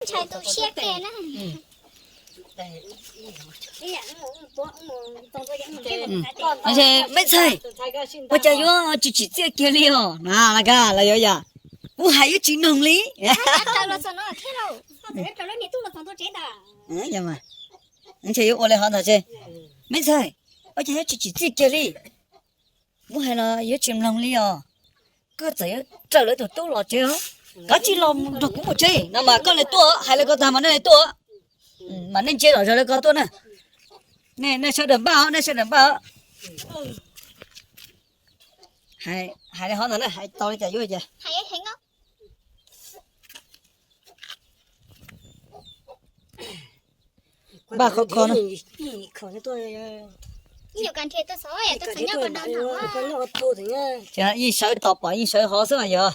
Tshais tu siab kiag na. Meb txhais, ua cas yuav tsis tsim txiaj kiag li os na, los koj los yuav yam kuv hais yuav tsis mloog li. Ntshe yuav ua li hov ntag. Meb txhais, ua cas yuav tsis tsim txiaj kiag li. Kuv hais los yuav tsis mloog li os. Koj txawm yuav raws lawv tus tub los tsev os, koj tsis los nrog kuv mus tsev no mas koj li tuaj, hais li ko tag mas nej li tuaj, mas nej ntsia zom zaws li ko tuaj na. Nej sawv daws npaj os, nej sawv daws npaj os. Hais li hov ntag na, hais tau li cas yuav ces. Npaj khov kho na. Yeej sawv tos pom yeej sawv hov xwb mas yog.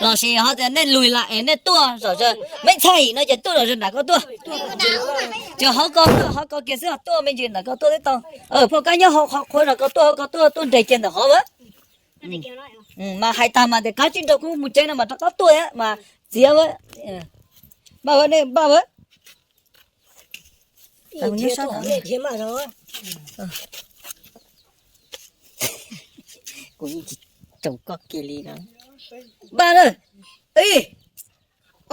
Los sis ho tias nej lug lam es nej tuaj zom zaws, meb txhais no ces tuaj zom zaws nram ko tuaj. Ces hov ko, hov ko kiag xwb, tuaj me ntsis nram ko tuaj twb tau. Phauj Kab nyob hauv qhov qhuav nram ko tuaj, hauv ko tuaj, tuaj nres kiag ntawm hov mas. Mas hais tag mas tias koj tsis nrog kuv mus tsev no mas rov qab tuaj mas txiav. Npaj, nej npaj. Kuv yeej tsis tsoom koj kiag li no. Npaj na. Ib,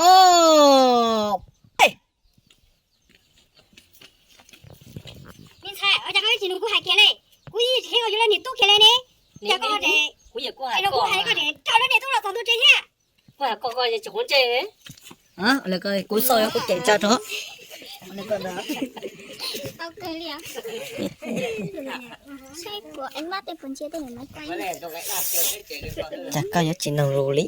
ob, peb. Me ntxhais, ua cas koj tsis nug kuv hais kiag li? Kuv yeej tsis kheev ua yus lub niam tub kiag li ne. Cas koj, kuv yeej kuj hais koj tias coj lub niam tub los txog ntua tsev thiab. Kuv hais koj, koj yeej tsis quav ntsej. Kuv xauj kuv ceem tsa rau. Cas koj yuav tsis nug lus li?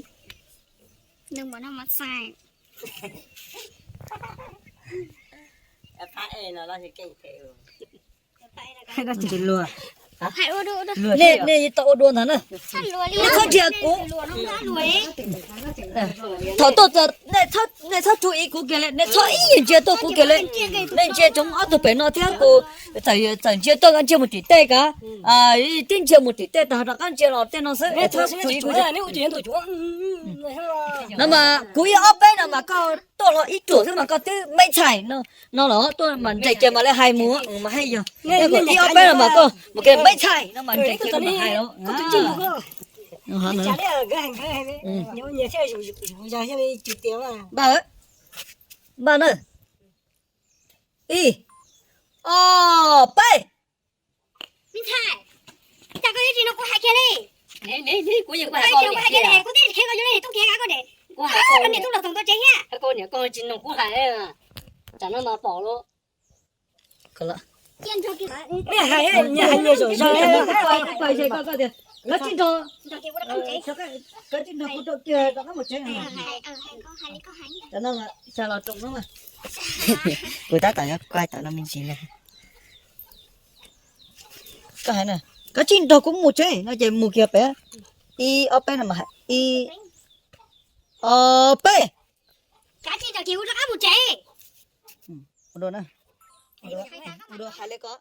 Nej tau ua dua ntag na. Nej txhob ntsia kuv. Thaum tuaj, nej txhob rub ib kuv kiag li, nej txhob ib ntsia tuaj kuv kiag li. Nej ntsia tsoov ob tug pem no thiab kuv. Txawm ntsia tuaj ntsia mus tim tej kav, tib ntsia mus tim tej tag rov qab ntsia los tej no xwb. No mas kuv ib ob peb no mas koj tuaj hlo ib ruam xwb mas koj twb meb txhais no los tuaj mas nres kiag mas li hais mus mas hais yog. Ib ob peb no mas koj mus kiag meb txhais no mas nres kiag mas hais los. Npaj, npaj na. Ib, ob, peb. Me ntxhais, cas koj yuav tsis nug kuv hais kiag li? Kuv yeej kuv hais koj li, kuv twb tsis kheev koj yuav lub niam tub kiag, koj niam tub los txog ntua tsev thiab. Koj niam koj tsis nug kuv hais, tsam no mas pom lawm. Koj tsis nrog, koj tsis nrog kuv rau kiag rov qab mus tsev. Kuv tab tom yuav kuaj tom no me ntsis li. Koj hais na, koj tsis nrog kuv mus tsev no ces mus kiag pem. Ib ob peb no mas hais ib ob peb. Ua dua na, ua dua hais li ko.